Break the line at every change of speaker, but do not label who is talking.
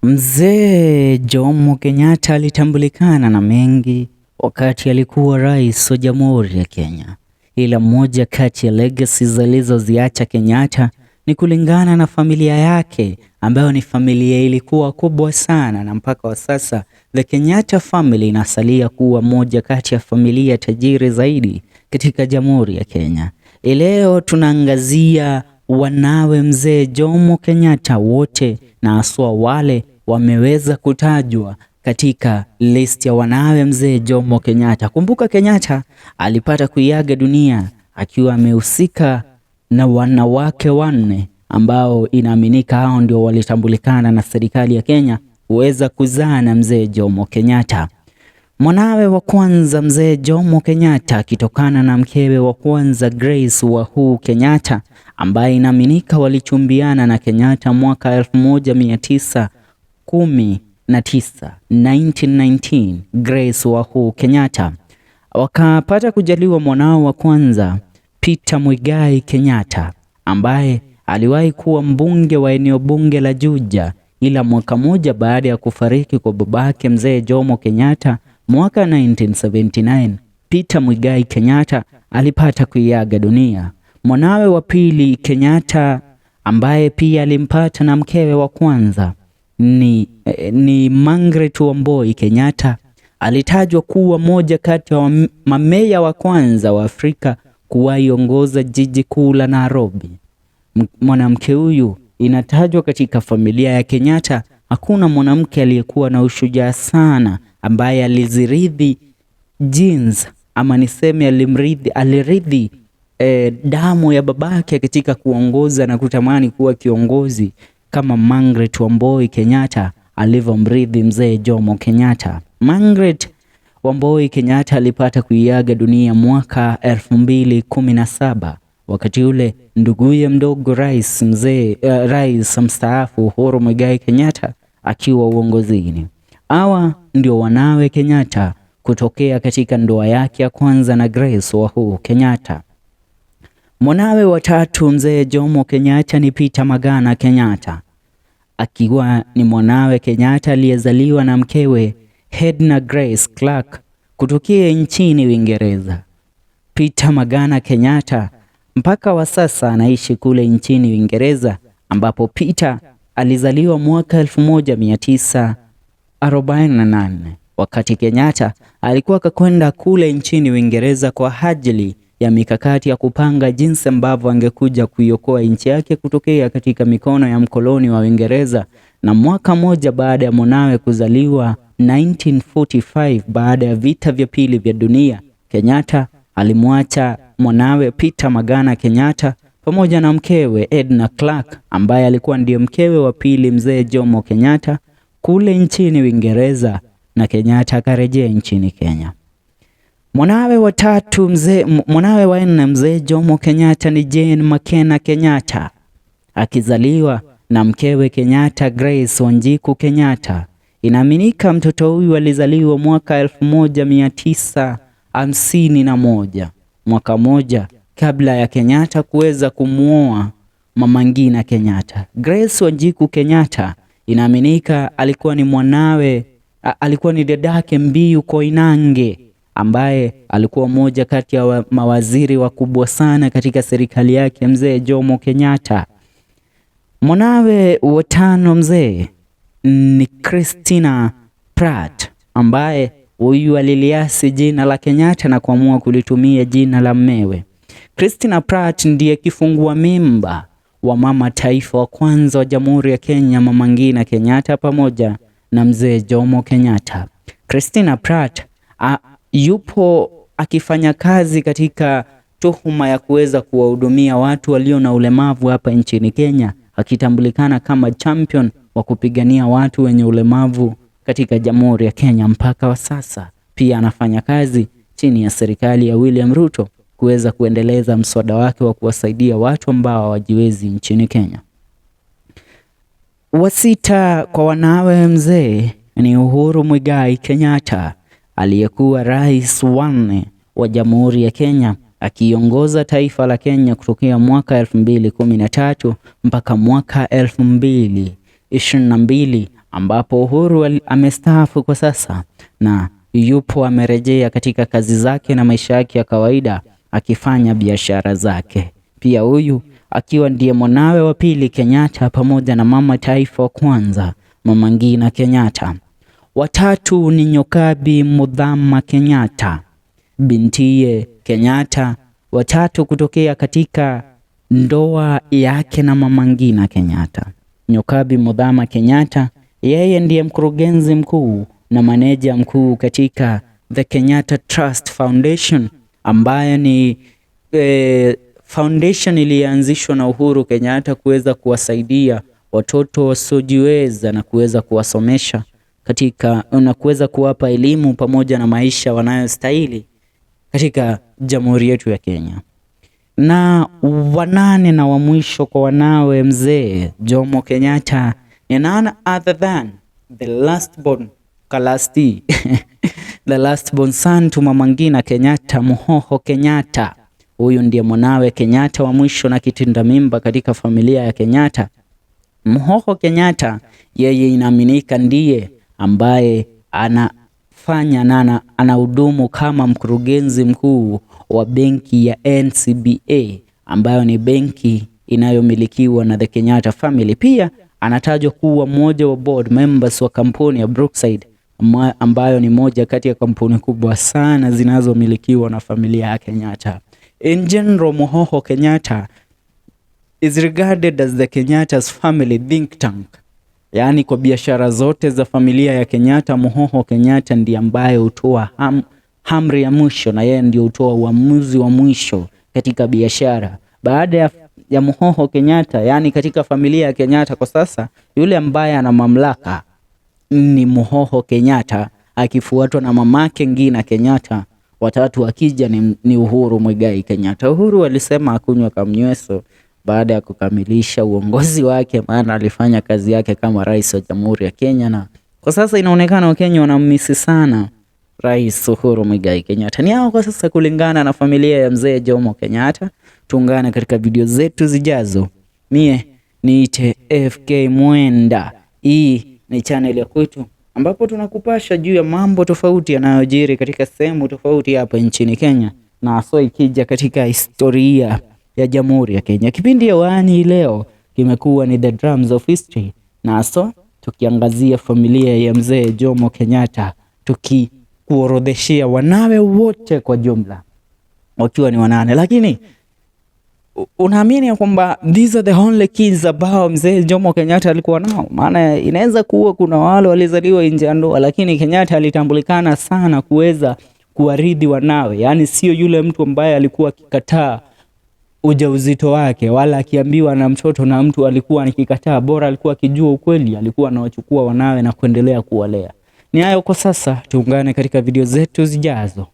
Mzee Jomo Kenyatta alitambulikana na mengi wakati alikuwa rais wa Jamhuri ya Kenya, ila moja kati ya legacies alizoziacha Kenyatta ni kulingana na familia yake ambayo ni familia ilikuwa kubwa sana, na mpaka wa sasa the Kenyatta family inasalia kuwa moja kati ya familia tajiri zaidi katika Jamhuri ya Kenya. Leo tunaangazia wanawe mzee Jomo Kenyatta wote na haswa wale wameweza kutajwa katika list ya wanawe mzee Jomo Kenyatta. Kumbuka Kenyatta alipata kuiaga dunia akiwa amehusika na wanawake wanne ambao inaaminika hao ndio walitambulikana na serikali ya Kenya kuweza kuzaa na mzee Jomo Kenyatta. Mwanawe wa kwanza mzee Jomo Kenyatta akitokana na mkewe wa kwanza Grace Wahu Kenyatta ambaye inaaminika walichumbiana na Kenyatta mwaka 1919, 1919, Grace Wahu Kenyatta wakapata kujaliwa mwanao wa kwanza Peter Muigai Kenyatta ambaye aliwahi kuwa mbunge wa eneo bunge la Juja, ila mwaka moja baada ya kufariki kwa babake mzee Jomo Kenyatta mwaka 1979, Peter Muigai Kenyatta alipata kuiaga dunia. Mwanawe wa pili Kenyatta ambaye pia alimpata na mkewe wa kwanza ni Margaret Wambui Kenyatta alitajwa kuwa moja kati ya mameya wa kwanza wa Afrika kuwaiongoza jiji kuu la Nairobi. Mwanamke huyu inatajwa katika familia ya Kenyatta, hakuna mwanamke aliyekuwa na ushujaa sana ambaye alizirithi jeans ama niseme alimrithi, alirithi damu ya babake katika kuongoza na kutamani kuwa kiongozi kama Margaret Wambui Kenyatta alivyomrithi mzee Jomo Kenyatta. Margaret Wambui Kenyatta alipata kuiaga dunia mwaka 2017. Wakati ule nduguye mdogo rais mzee rais mstaafu Uhuru Muigai Kenyatta akiwa uongozini. Hawa ndio wanawe Kenyatta kutokea katika ndoa yake ya kwanza na Grace Wahu Kenyatta. Mwanawe wa tatu mzee Jomo Kenyatta ni Peter Magana Kenyatta, akiwa ni mwanawe Kenyatta aliyezaliwa na mkewe Edna Grace Clark kutokea nchini Uingereza. Peter Magana Kenyatta mpaka wa sasa anaishi kule nchini Uingereza, ambapo Peter alizaliwa mwaka 1948 wakati Kenyatta alikuwa akakwenda kule nchini Uingereza kwa ajili ya mikakati ya kupanga jinsi ambavyo angekuja kuiokoa nchi yake kutokea katika mikono ya mkoloni wa Uingereza. Na mwaka moja baada ya mwanawe kuzaliwa 1945, baada ya vita vya pili vya dunia, Kenyatta alimwacha mwanawe Peter Magana Kenyatta pamoja na mkewe Edna Clark ambaye alikuwa ndiye mkewe wa pili mzee Jomo Kenyatta kule nchini Uingereza, na Kenyatta akarejea nchini Kenya. Mwanawe wa tatu mzee, mwanawe wa nne mzee Jomo Kenyatta ni Jane Makena Kenyatta akizaliwa na mkewe Kenyatta Grace Wanjiku Kenyatta. Inaaminika mtoto huyu alizaliwa mwaka 1951, mwaka moja kabla ya Kenyatta kuweza kumuoa Mama Ngina Kenyatta. Grace Wanjiku Kenyatta inaaminika alikuwa ni mwanawe, alikuwa ni dadake Mbiyu Koinange ambaye alikuwa mmoja kati ya mawaziri wakubwa sana katika serikali yake mzee Jomo Kenyatta. Mwanawe wa tano mzee ni Christina Pratt ambaye huyu aliliasi jina la Kenyatta na kuamua kulitumia jina la mmewe. Christina Pratt ndiye kifungua mimba wa mama taifa wa kwanza wa Jamhuri ya Kenya, Mama Ngina Kenyatta pamoja na mzee Jomo Kenyatta. Christina Pratt yupo akifanya kazi katika tuhuma ya kuweza kuwahudumia watu walio na ulemavu hapa nchini Kenya, akitambulikana kama champion wa kupigania watu wenye ulemavu katika Jamhuri ya Kenya mpaka wa sasa. Pia anafanya kazi chini ya serikali ya William Ruto kuweza kuendeleza mswada wake wa kuwasaidia watu ambao hawajiwezi nchini Kenya. Wa sita kwa wanawe mzee ni Uhuru Muigai Kenyatta aliyekuwa rais wanne wa Jamhuri ya Kenya akiongoza taifa la Kenya kutokea mwaka 2013 mpaka mwaka 2022 ambapo Uhuru amestaafu kwa sasa na yupo amerejea katika kazi zake na maisha yake ya kawaida akifanya biashara zake. Pia huyu akiwa ndiye mwanawe wa pili Kenyatta pamoja na mama taifa wa kwanza Mama Ngina Kenyatta. Watatu ni Nyokabi Muthama Kenyatta, bintiye Kenyatta, watatu kutokea katika ndoa yake na Mama Ngina Kenyatta. Nyokabi Muthama Kenyatta, yeye ndiye mkurugenzi mkuu na maneja mkuu katika The Kenyatta Trust Foundation ambayo ni foundation ilianzishwa na Uhuru Kenyatta kuweza kuwasaidia watoto wasiojiweza na kuweza kuwasomesha katika na kuweza kuwapa elimu pamoja na maisha wanayostahili katika jamhuri yetu ya Kenya. Na wanane na wa mwisho kwa wanawe mzee Jomo Kenyatta ni none other than the last born Kalasti the last born son to Mama Ngina Kenyatta, Muhoho Kenyatta. Huyu ndiye mwanawe Kenyatta wa mwisho na kitinda mimba katika familia ya Kenyatta. Muhoho Kenyatta yeye inaaminika ndiye ambaye anafanya na anahudumu kama mkurugenzi mkuu wa benki ya NCBA ambayo ni benki inayomilikiwa na the Kenyatta family. Pia anatajwa kuwa mmoja wa board members wa kampuni ya Brookside ambayo ni moja kati ya kampuni kubwa sana zinazomilikiwa na familia ya Kenyatta. In general, Muhoho Kenyatta is regarded as the Kenyatta's family think tank. Yaani kwa biashara zote za familia ya Kenyatta, Muhoho Kenyatta ndiye ambaye hutoa amri ya mwisho na yeye ndio hutoa uamuzi wa mwisho katika biashara. Baada ya Muhoho Kenyatta, yani katika familia ya Kenyatta kwa sasa, yule ambaye ana mamlaka ni Muhoho Kenyatta akifuatwa na mamake Ngina Kenyatta, watatu akija ni Uhuru Muigai Kenyatta. Uhuru alisema akunywa kamnyweso baada ya kukamilisha uongozi wake, maana alifanya kazi yake kama rais wa Jamhuri ya Kenya, na kwa sasa inaonekana Wakenya wanammisi sana Rais Uhuru Muigai Kenyatta. Ni hao kwa sasa kulingana na familia ya mzee Jomo Kenyatta. Tuungane katika video zetu zijazo. Mie niite FK Mwenda. Hii ni channel ya kwetu ambapo tunakupasha juu ya mambo tofauti yanayojiri katika sehemu tofauti hapa nchini Kenya, na haswa ikija katika historia ya Jamhuri ya Kenya. Kipindi hewani leo kimekuwa ni The Drums of History, na haswa tukiangazia familia ya mzee Jomo Kenyatta, tukikuorodheshea wanawe wote kwa jumla wakiwa ni wanane, lakini unaamini ya kwamba these are the only kids ambao mzee Jomo Kenyatta alikuwa nao? Maana inaweza kuwa kuna wale walizaliwa nje ya ndoa, lakini Kenyatta alitambulikana sana kuweza kuwaridhi wanawe, yaani sio yule mtu ambaye alikuwa akikataa ujauzito wake, wala akiambiwa na mtoto na mtu alikuwa akikataa, bora alikuwa akijua ukweli, alikuwa anawachukua wanawe na kuendelea kuwalea. Ni hayo kwa sasa, tuungane katika video zetu zijazo.